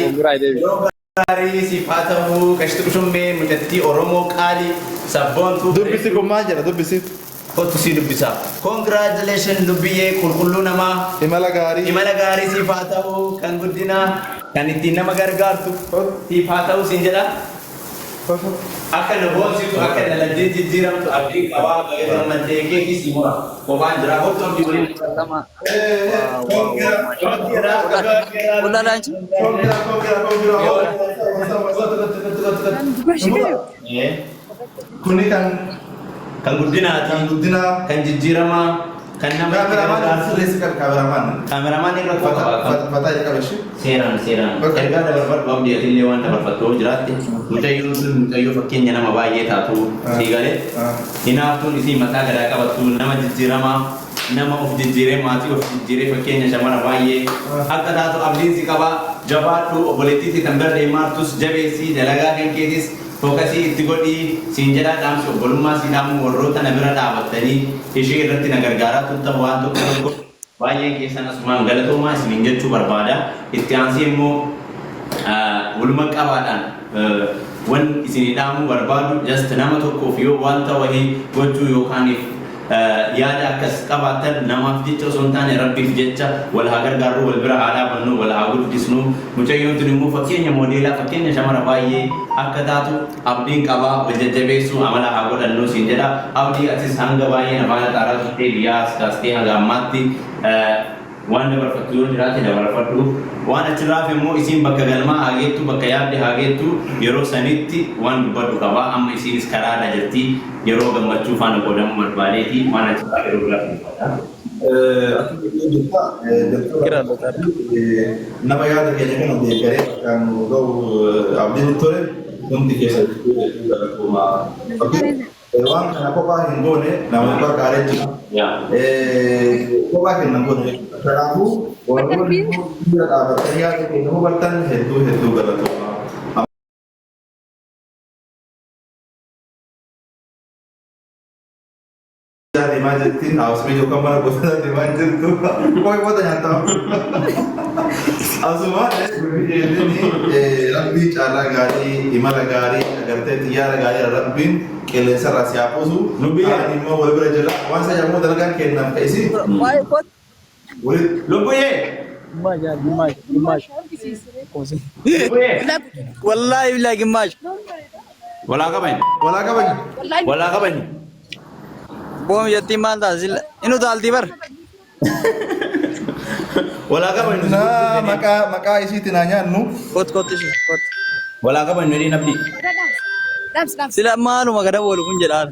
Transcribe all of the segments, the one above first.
Congra deebi. Yeroo gaarii siif haa ta'u qashti qushummee mucattii Oromoo qaalii sabboontuu Dubbisi kun maal jedha dubbisi. Kottu sii dubbisa. Congratulations lubbiyyee qulqulluu namaa. Imala gaarii. Imala gaarii siif haa ta'u kan guddinaa kan ittiin nama gargaartu siif haa ta'u siin jedha. Akka na boonsitu akka daladdee jijjiiramtu abdiin qabaa baga gammaddee keekii sii mura. Kophaan jira kottu abdii waliin. Lama. Congra. Congra, congra. Qullaa anchi. Congra congra congra. Eh, Kuni kan Kan guddinaati. kan guddinaa. Kan jijjiiramaa. Kan nama itti Kaameramaan gargaartu. sirreessi qabi kaameramaan. Kaameramaan irra koo qaba. Fataa jedhama ishee. Seeraan seeraan. Bakka- Ergaa dabarfadhu abdii atillee waan dabarfattu yoo jiraatte mucayyoon sun mucayyoo fakkeenya nama baay'ee taatu sii galee hinaaftuun isii mataa gadaa qabattu nama jijjiiramaa nama of jijjiiree maatii of jijjiiree fakkeenya shamara baay'ee akka taatu abdiin si qaba jabaadhu obboleettii tan bira deemaartus jabeessii dalagaa kan keetis focus itti godhii siin jedhaa dhaamsi obbolummaa sii dhaamu warroota na bira dhaabattanii ishee irratti na gargaaraa turtan waan tokko tokko baay'een keessan asumaan galatoomaa isiniin jechuu barbaada. Itti aansee immoo waluma qabaadhaan wan isinii dhaamuu barbaadu just nama tokkoof yoo wanta wahii gochuu yookaaniif yaada akkas qabaattan namaaf jecha osoo hin taane rabbiif jecha wal haa gargaarru, wal bira haa dhaabannu, wal haa guddisnu. Mucayyoon tun immoo fakkeenya moodeelaa fakkeenya shamara baay'ee akka taatu abdiin qaba. Wal jajjabeessuu amala haa godhannu siin jedha. Abdii atis hanga baay'ee na faana xaaraa turtee biyyaa as kaastee hanga ammaatti waan dabarfattu yoo jiraate dabarfadhu. Waan achirraa hafe immoo isiin bakka galmaa haa geettu, bakka yaadde haa geettu, yeroo sanitti waan dubbadhu qaba. Amma isiinis karaarra jirti. Yeroo gammachuu faana qoodamuu barbaadeeti. Waan achirraa yeroo biraatti dubbadha. Akkuma jirta jalqaba nama yaada keenya kana deeggaree bakkaan nu ga'u abdiin ture hundi keessa hedduu hedduu galatooma. Waan kana kophaa hin goone nama gargaaree jira. Kophaa kenna goone jechuudha. Kanaafuu warroonni bira dhaabbatanii yaada keenya hubattan hedduu hedduu galatooma. Deemaa jirti. Hausmee yookaan mana gosoota deemaa jirtu. Kophee booda nyaatama. Asuma rabbii carraa gaarii, imala gaarii, agartee xiyyaara gaarii rabbiin qilleensa irraa si haa buusu. Lubbiyyee. Ani immoo wal bira jirra. Waan isa jedhamu dalagaan kennaaf ta'isi. Waa'ee kot. Walitti Lubbuyyee. Gimaash yaa gimaash gimaash. Lubbuyyee. Wallaahi billahi gimaash. Walaa qabani. Walaa kabaju. Walaa qabani. Boom jettiin maal ta'a silla. Inu taaltii bar. Walaa qabani. Na maqaa maqaa isiitiin haa nyaannu. Kot kot ishee kot. Walaa qabani jedhiin abdii. Sila maaluma gada oolu kun jedhaan.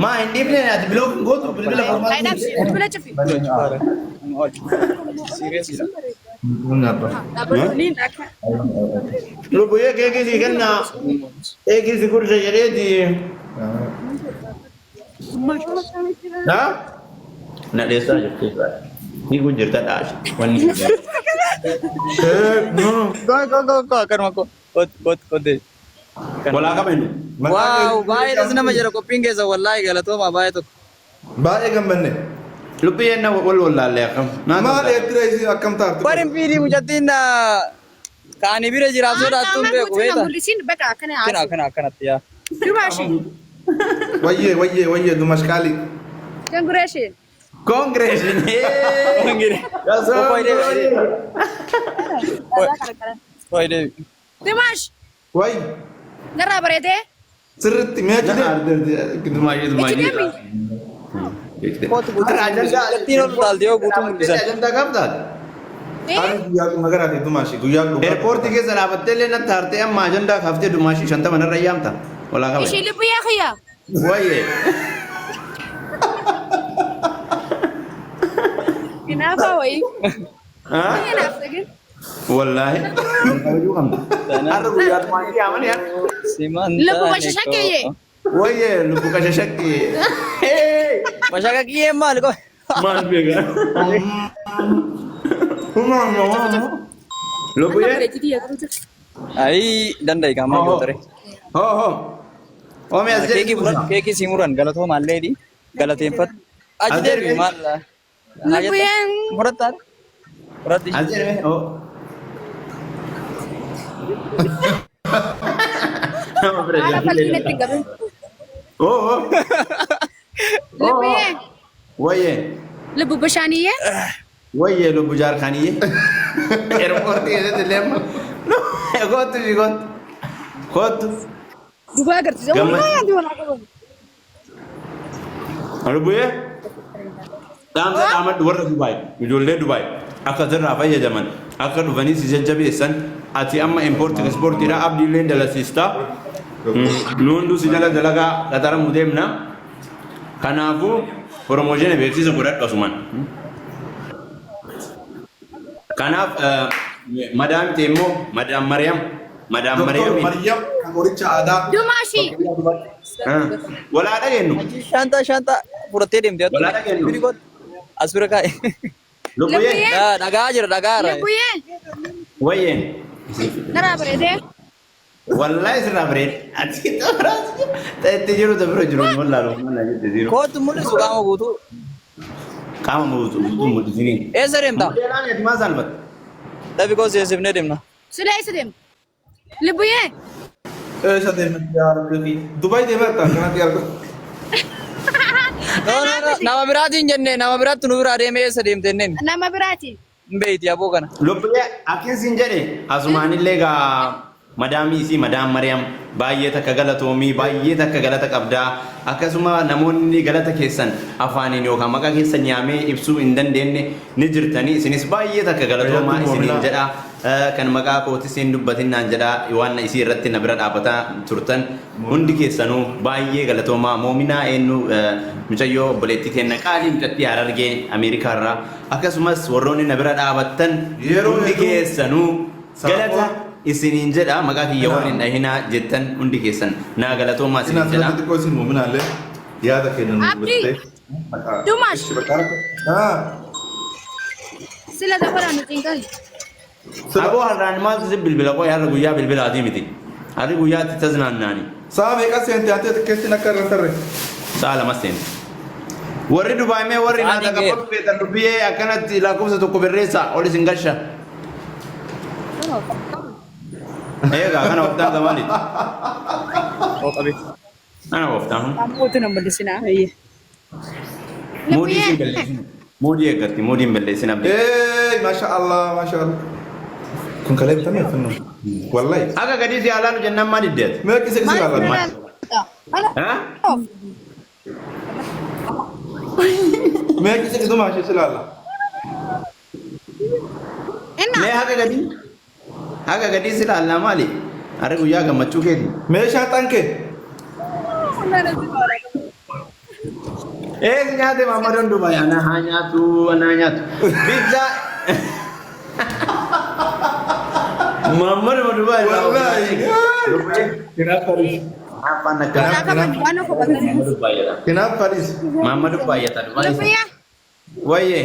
Maa hin dhiifne ati biloo hin gootu bilbila formaatti. Bilbila cufi. Lubbuyyee keekii sii kennaa. Keekii si gursa jedheeti. Ha? Na dheessaa jirti. Hiikuu jirta dhaashi. Wanni. Ko ko ko ko akkanuma ko kot kot kote. Walaa qabani. Waaw baay'ee das nama jedha qophiin keessa wallaahi galatooma baay'ee tokko. Baay'ee gammanne. Lubbiyyeen na wal wallaallee akkam. Maal eettira isii akkam taartu? Barin fiidii mucattiin kaani bira jiraaf sodaattuun beeku beekta. Mul'isin bakka akkana Akkana akkana akkanatti yaa. Dumaashi. Wayyee wayyee wayyee dumash qaalii. Congratulations. Congratulations. Qoy deebi. Dimaash Way narraa bareedee sirriitti mi'a jidee. itti deemi. Kootu guutuu mucattiin ol utaalte yoo guutuu mul'isan. Ajandaa qabdaa? Eh? Ani guyyaa dhuma garaati dumashi guyyaa dhugaa. Eerpoortii keessa dhaabattee illee natti haartee amma ajandaa kaaftee dumaashii 50 narra yaamta. Walaa qabani. Ishii lubbiyaa kiyya. Wayyee. Hinaafaa wayii. Hinaafta gin. Wallaahi. Kabajuu qabna. Har'a guyyaa dumaashii yaamanii har'a. Lubbu bashashakkee. Wayyee lubbu qashashakkee. Bashakakiyyeen maali qoy? Maal beekaa? Lubbuyyee. Ayii danda'i qaamaa yoo ture. Hoo hoo. Oomi as jedhi. Keekii fudhadhu keekii sii muran galatooma alleedhi galateeffadhu. Achi deebi maal? Lubbuyeen. Fudhattaa? Fudhadhu. As jedhi. Hoo. Nama bira Haala jiraatullee faltii natti hin dalagaa. qabin. Oo oo. Lubbuyyee. Wayyee. Lubbu bishaaniyyee. Wayyee lubbu jaarkaaniyyee. Eerpoortii keessatti illee amma. Kottu shi kottu. Kottu. Dubaa agarsiisa. Gammad- Wallahi ati walaa qaban. Lubbuyyee. Dhaamsa dhaamadhu warra Dubaay, ijoollee Dubaay akka sirraa fayyadaman, akka dhufanii si jajjabeessan, ati amma impoortii ispoortiidha abdiillee dalasiista. Nu hunduu si jala dalagaa qaxaramuu deemna. Kanaafuu promotion beeksisa godhadhu asumaan. Kanaaf madaam ta'e immoo madaam Mariyaam madaam Doktor Mariyaamiin Maryam kan qoricha aadaa. Dumaashi. Walaa dhageenyu. Shanta shanta fudhattee deemte. Walaa dhageenyu. Biri godhu. As bira kaa'e. Lubbuyyee. Lubbuyyee. Dhagaa jira dhagaa jira. Lubbuyyee. Wayyee. Naraa bareedee. Wallahi sirraa bareeda. Ati xooraas itti jiru bira jiru wallaalu mana jette jiru. Kootu mul'isu qaama guutuu. Qaama guutuu guutuu mul'isini. Eessa deemta? Modeelaan ati maa saalfatta? Dafi koo seensifnee deemna. Sila eessa deemta? Lubbuyyee. Eessa deeman yaa Rabbi? Dubaay deemaa jirta kanatti argamu. No, no, no. Nama biraatiin jenne nama biraatti nu biraa deemee eessa deemte jenneen. Nama biraati. Hin beeyti aboo kana. Lubbuyyee akkin siin jedhe asumaanillee gaa madaamii isii madaam Mariyaam baay'ee takka galatoomii baay'ee takka galata qabdaa akkasuma namoonni galata keessan afaaniin yookaan maqaa keessan yaamee ibsuu hin dandeenye ni jirtanii isinis baay'ee takka galatoomaa isiniin jedha. Kan maqaa kootis hin dubbatin naan jedha waan isii irratti na bira dhaabbataa turtan hundi keessanuu baay'ee galatoomaa. Moominaa eenyu mucayyoo obboleettii teenna qaalii mucattii Harargee Ameerikaa irraa akkasumas warroonni na bira dhaabattan Yeroo hundi hedduu keessanuu galata isiniin jedha maqaa kiyya warri hin dhahinaa jettan hundi keessan naa galatoomaa Inaa isiniin jedha. asirratti xiqqoo isin moominaallee yaada kennan nu Abdii. dubbiste. Dumash. Ah. Sila dabalaa nu cinqali. Aboo har'aan maaltu si bilbila qoy har'a guyyaa bilbilaatii miti. Har'i guyyaatti taznaannaani. Sa'a meeqa seente ati keessin akka irra tarre? Sa'a lama seente. Warri Dubaay mee warri Sa'aatiin naata ga'eera. qabalu feetan dubbiyee akkanatti lakkoofsa tokko barreessaa ol isin gasha. Eegaa kana oftaan gamaalitti. Oo qabe. Kana oftaan. Ammoo na mul'isinaa. Muudii isin balleessin. Muudii eeggatti muudii hin balleessin abdii. Eey, masha Allah, masha Allah. Kun kalee bitamee uffannoo. Wallahi. Akka gadii si alaalu jennaan maal iddeet? Mee qisa qisa ilaalla. Ha? Mee qisa qisa maashee si ilaalla. Mee haga gadii? Haga gadii si ilaallaa maali? Harri guyyaa gammachuu keeti. Meeshaa xankee. Ee si nyaate Maammadoon Dubaay ana haa nyaatu ana haa nyaatu. Pizza. Maammaduma Dubaay. Wallahi. Kinaaf Paris. Afaan akka. Maammaduu baay'ata. Kinaaf Paris. Maammaduu baay'ata Dubaay. Wayyee.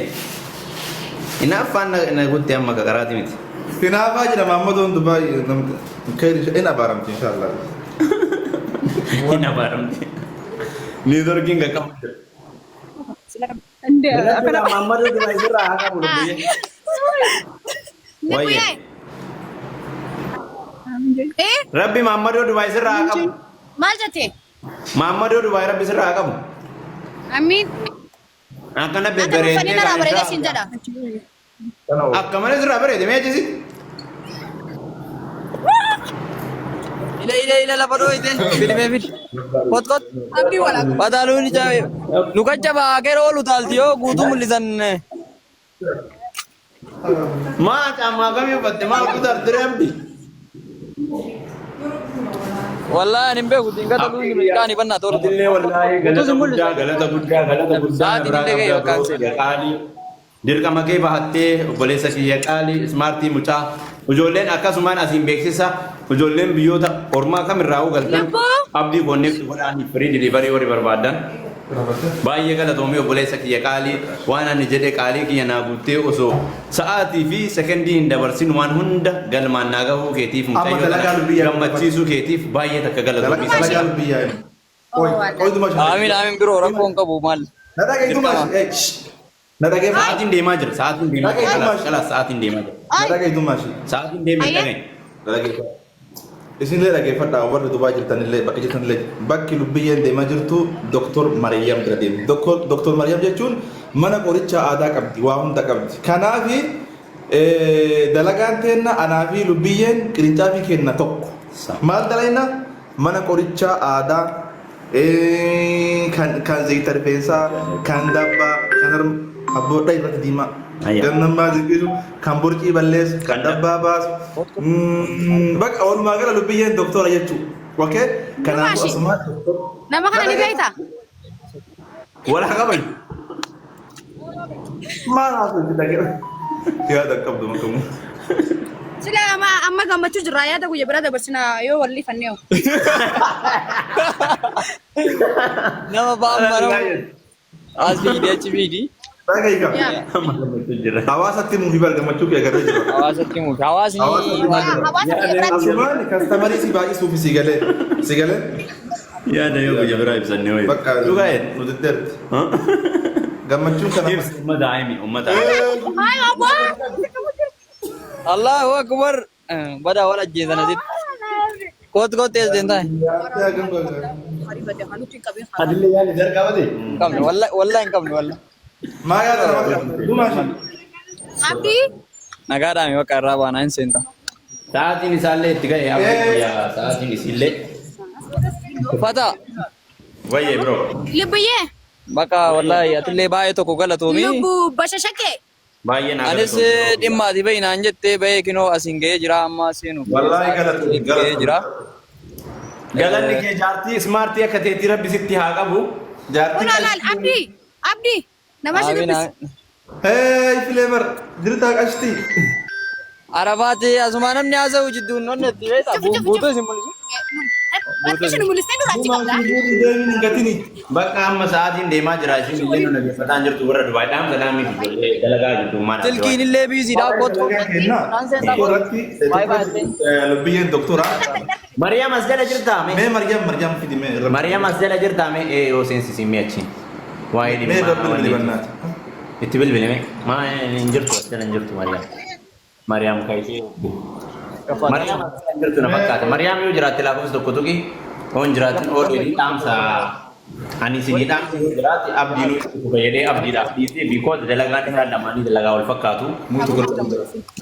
Hinaaffaan na gutte amma kakaraati miti. Kinaafaa jira Maammadoon Dubaay. Khayri in abaaramti inshallah. Hin abaaramti. Niitoorkiin qaqqabu jira. Maammaduu Dubaay sirraa haa qabu lubbuyyee. Wayyee. Rabbi Maammaduu Dubaay sirraa haa qabu. Maal jette? Maammaduu Dubaay Rabbi sirraa haa qabu. Amiin. Akkana Ati bebbereedee uffannii narraa bareedee siin jedha. Akka malee sirraa bareede mee achisi. Ila ila ila lafa dhooyte. Fidi mee fidi. Kot kot. Abdii walaa. Bataaluun ija luka jabaa keera oolu taalti yoo guutuu mul'isan. Maa caammaa kamii uffatte maa uffata artire abdi. Wallaahi ani hin beeku dingata luunni milkaanii bannaa tola. Illee wallaahi galata guddaa galata guddaa galata guddaa Sa'aatiin biraa illee ga'e qabda bakkaan bro seena. qaalii. Dirqama kee bahattee obboleessa kiyya qaalii ismaartii mucaa ijoolleen akkasumaan asiin beeksisa ijoolleen biyyoota ormaa kamirraa galtan Lubbuu. abdii connect godhaanii free delivery warri barbaadan. Baay'ee galatoomii obboleessa kiyya qaalii waan ani jedhe qaalii kiyya naa guuttee osoo sa'aatii fi sekendii hin dabarsin waan hunda galmaan naa gahuu keetiif Amma mucayyoo dalagaa tana biyya- gammachiisuu keetiif baay'ee takka galatoomii. Dalagaa biyyaa. Qoy qoy dumash. Amiin amiin biroo rakkoo hin qabu maal. Na dhagaye dumash. Na dhagaye Sa'aatiin deemaa jira sa'aatiin deemaa jira Dhagaye kalaas sa'aatiin deemaa jira na dhagaye dumash. sa'aatiin deemee Ayyee. dhagaye. Dhaggeeffadha. Isinillee dhaggeeffadhaa, warri Dubaa jirtanillee, bakka jirtanillee, bakki lubbiyyeen deemaa jirtu Doktor Mariyyam bira deemu. Doktor Mariyyam jechuun mana qoricha aadaa qabdi, waa hunda qabdi. Kanaafi dalagaan teenna, anaa fi lubbiyyeen qirincaafii kenna tokko. Maal dalayna? Mana qoricha aadaa kan zayita rifeensaa, kan dabbaa, kan abboodha irratti diimaa. Gannammaa ziqisu, kan borcii balleessu, kan dabbaa baasu. Bakka walumaa gala lubbiyyeen doktora jechuudha. Okay? Kanaafuu Numaashi. asumaan Nama kana ni beektaa? Wal haa qaban. Maal haasofti dhagee? Yaada qabdu makamu. Sila amma gammachuu jirra, yaada guyya bira dabarsina yoo walli fannee. Nama ba'an maramu as fiidi achi fiidi. Dhaga'i kam? Yaa. Amma gammachuu jirra. Hawaasatti muufii bar gammachuu kee agarree jira. Hawaasatti mufi. Hawaasni Hawaasatti waan Yaa, hawaasa biyya biraatti. Asumaan customerii si baay'isuuf si galee. Si galee? Yaada yoo guyya biraa ibsannee wayii. Bakka Dhugaa jedhe. nu diddeerti. Gammachuun kana. Ibsi uummata himi, uummata himi. Hayi obbo. Allahu akbar. Bada wal ajjeesan asitti. Kootu kootu ees deemtaa? Adillee yaada jalqabate. Hin qabne, wallahi wallahi hin qabne, wallahi. Maa yaada nama qabdu? Dhumaashi. Abdii. Nagaadhaan bakka irraa baanaa hin seenta. Sa'aatiin isaallee itti ga'e abdii guyyaa sa'aatiin isiillee. Fata. Wayyee bro. Lubbuyyee. Bakka wallahi atillee baay'ee tokko galatoomi. Lubbu bashashake. Baay'ee naa Anis galatoomi. dhimma ati bahi naan jettee bahee kinoo asiin ga'ee jira, amma seenu. Wallahi galatoomi. Ga'ee jira. Galanni kee jaartii smartii akka teetii rabbi sitti haa qabu. Jaartii Kun alaal Abdii. Abdii. Nama si Amiin. dubbis. Hey Flavor, jirtaa qashtii? Arafaati asuma namni haasa'u jidduun onnetti beektaa guutuu isin mul'isu. Bakki isin mul'istee dura achi qabda. Deemin hin gatini. Bakka amma sa'aatiin deemaa jira, isin illee nu dhaggeeffataa hin jirtu, warra Dubaay dhaamsa dhaamii fi ijoollee dalagaa jirtu maal. Silkiin illee busyidha, kootu. Dalagaa kennaa. Irratti lubbiyyeen doktora. Mariyaam as jala jirtaa mee? Mee Maryam, Maryam fidi mee. Mariyaam as jala jirtaa mee? Ee, yoo seensisiin mee achi. Waa'ee Mee dhimma irra bilbili bannaati. Itti bilbili mee? Maa hin jirtu, as jala hin jirtu Mariyaam. Mariyaam kaayitee. Mariyaam as jala hin jirtu na fakkaata. Mariyaam yoo jiraatte lakkoofsa tokko tuqi. Yoo hin jiraatin oolii dhaamsa. Ani isinii dhaamsa yoo jiraate abdii nu itti fayyadee abdiidhaaf dhiisee, because dalagaan isaa lamaanii dalagaa wal fakkaatu. Muutu godhu.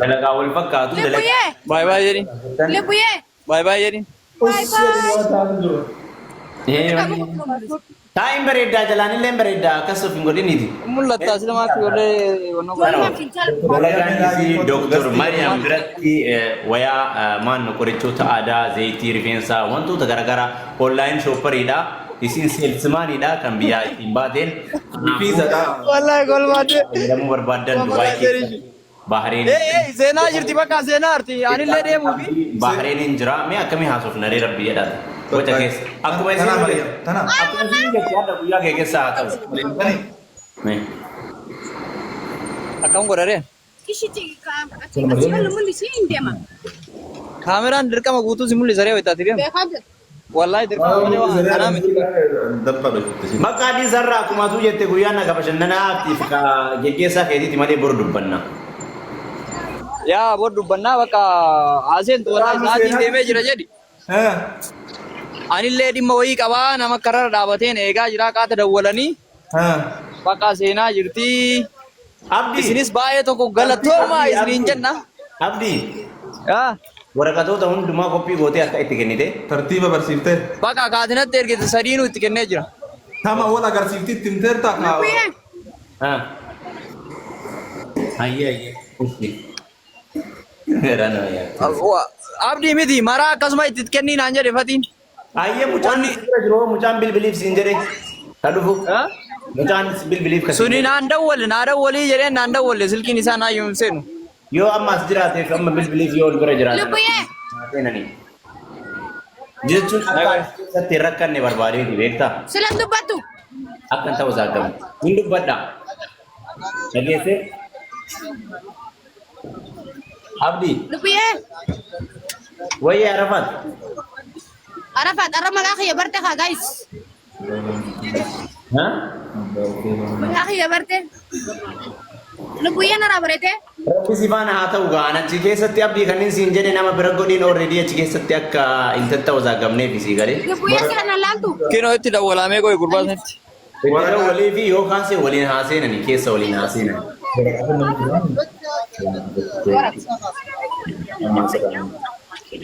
Dalagaa wal fakkaatu. Dalagaa. Lubbuyyee. Baay'ee baay'ee jedhin. Lubbuyyee. Baay'ee baay'ee jedhin. Bye bye. Taa'iin bareeddaa, jalaan illee bareeddaa, akkas of hin godhiniiti. Mul'atta silamaatti warree wannoo godhan. Dalagaan isii Dooktor Mariyaam biratti wayaa maanno qorichoota aadaa, zayitii rifeensaa, wantoota garaagaraa online shopperiidha. Isin salesmaniidha kan biyyaa ittiin baateen. Fiizadha. Wallahi golmaate. Fayyadamuu barbaaddan Dubaay keessa, Bahareen. Ee ee, seenaa jirti, bakka seenaa arti anillee deemuufi. Bahareen hin jira. Mee akkamii haasofna ree, rabbi jedhaati. Boca keessa. Akkuma isin Tanaa Maryam, tanaa. Akkuma isin jette hadha guyyaa kee keessa haa ta'u. Tani. Mee. Akkam godharee? Ishitti achi galu mul'isi hin deema. Kaameraan dirqama guutuu si mul'isa ree wayitaati deemu. Beekaa jira. Wallahi dirqama malee waan kanaa miti. Dabbaa beekutti. Bakka adii sarraa akkuma atuu jette guyyaan naga bashannanaatiif ka geggeessaa keetiiti malee boru dubbanna. Yaa, bor dubbannaa, bakka haaseentu wallahi sa'aatiin deemee jira jedhi. Anillee dhimma wayii qabaa, nama karara dhaabateen eegaa jira, qaata dawwalanii bakka seenaa jirti. Abdii. Isinis baay'ee tokko galatoomaa isiniin jenna. Abdii. Yaa. Waraqatoota hundumaa qophii gootee akka itti kennite. Tartiiba barsiiftee. Bakka kaatinatti ergite sadiinuu itti kennee jira. Tama wal agarsiifti itti himteerta kaa. Lubbuyyee. Hayyee hayyee. Uffi. Garaa nama nyaata. Abdii miti maraa akkasuma itti kennii naan jedhe fatiin. Hayyee, mucaan si bira jiru mucaan bilbiliif siin jedhe. Ka dhufu. Mucaan bilbiliif ka siin Suni jedhe. Naan dawwalle, naa dawwalii jedheen, naan dawwalle, silkiin isaa naa hin seenu. Yoo amma as jiraateef amma bilbiliif, yoo ol bira jiraatan. Lubbuyyee. Seenanii. Jechuun akka as keessatti hin rakkanne barbaadeeti, beektaa? Silas dubbattu. Akka hin ta'u saagamu. Hin dubbadha. Dhageessee? Abdii. Lubbuyyee. Wayyee Arafaat. Arafaat arra maqaa kiyya barte haa guys. Ha? Maqaa kiyya barte. Lubbuyyee narraa bareete. Rabbi si faana haa ta'u gaa achi keessatti abdii kanneen siin jedhe nama bira godhiin already achi keessatti akka hin tatta'u sii galee. Lubbuyyee sila na laaltu. Kinoo itti dawwalamee qoy gurbaa sanitti. Itti dawwalii fi yoo kaase waliin haa seenani, keessa waliin haa seenani.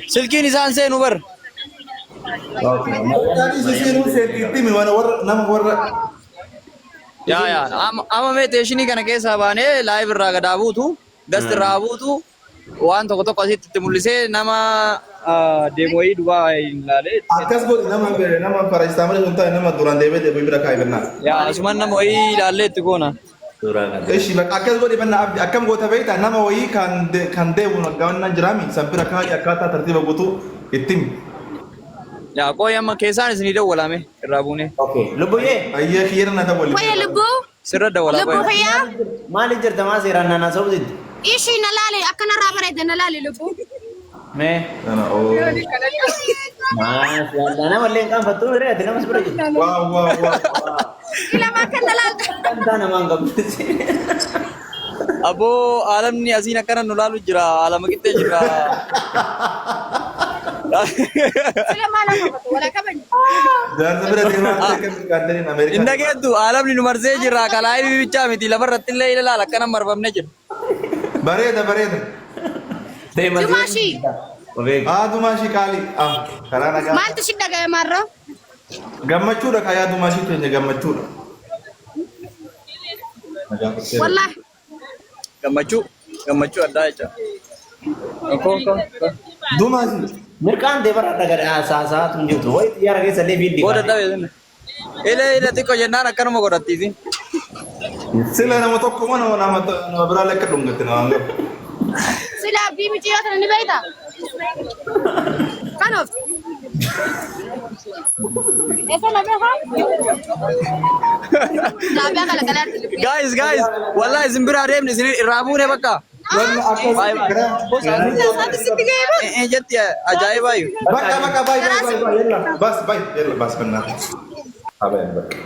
Silkiin isaan seenu bar. Waraqaan isa seenuu seetiitti himi waan warra nama warra. Yaa yaa, amma mee teeshinii kana keessaa baanee live irraa gadaa buutu, gast irraa buutu, waan tokko tokko asitti itti mul'isee nama deemu wayii duwwaa hin ilaalee. Akkas godhi, nama nama paracetamol sun taane, nama duraan deebee deebi'ee bira kaa'e bennaa. Yaa, asuman nama wayii ilaallee itti goona. Suuraa kana. Eshi, bakka akkas godhi bennaa. Abdi, akkam goota beektaa? Nama wayii kan deemu gaannaa jiraami san bira kaa'e, akkaataa tartiiba guutuu itti himi. Yaa, qooyi, amma keessaan isinii dawwalame irraa buunee. Okay. Lubbuyyee. Ayyee, kiyyana na dawwali. Wayya lubbuu. Sirra dawwalaa Lubbuu qoyi. kiyyaa. Maaliif jirta maa seeraan naannaa sobsitti? Ishii na laale, akkanarraa bareeda na laale lubbuu. Mee. Kana oo. Maashaallah, namallee hin qaanfattu miree, ati namas bira jirtu. Waaw waaw waaw. Ilama akka na laalta. Dantaa namaa hin qabdu. Aboo, alamni asiin akkana nu laalu jira. Alama qixxee jira. Sila maal akka qabatu walaa kabajni. Jaarsa bira deemaa akka mirgaantaniin Hin Ameerikaa. dhageettu, alamni nu marsee jira. Kalaa bichaa miti, lafarratti illee ilaala, akkana marfamne jira. Bareeda, bareeda. Jumaashii. Obeeg. Haa, Dumaashii qaalii. Ah, karaa nagaa. Maaltu si dhaga'e maarroo? Gammachuudha kayaa Dumaashii keenya, gammachuudha. Nagaa furtee. Wallaahi. Gammachuu gammachuu addaa jecha. Koo koo koo. Dumaashii. Mirqaan ta'e bara dhagaa saasaatu hin jirtu. Wayi xiyyaara keessa illee fiiddi. Booda dhabe sinna. Ile ile xiqqoo jennaan akkanuma godhattiisi. Sila nama tokko moo nama biraa lekka dhungatti nama qabu. Sila abdii miciyoo tana ni beektaa? Kanaaf. Eessa na beekaa? Xaabiyaa kalaqalaatti lubbuu. Guys, guys, wallahi isin biraa deemne, isin irraa buune bakka. Wanni akkas Bye bye. Isaatu sitti ga'ee baa? Eh jetti ajaa'ibaayu. Bakka bakka, bye bye bye bye, yalla bas, bye, yalla bas, bannaa. Habeen bakka.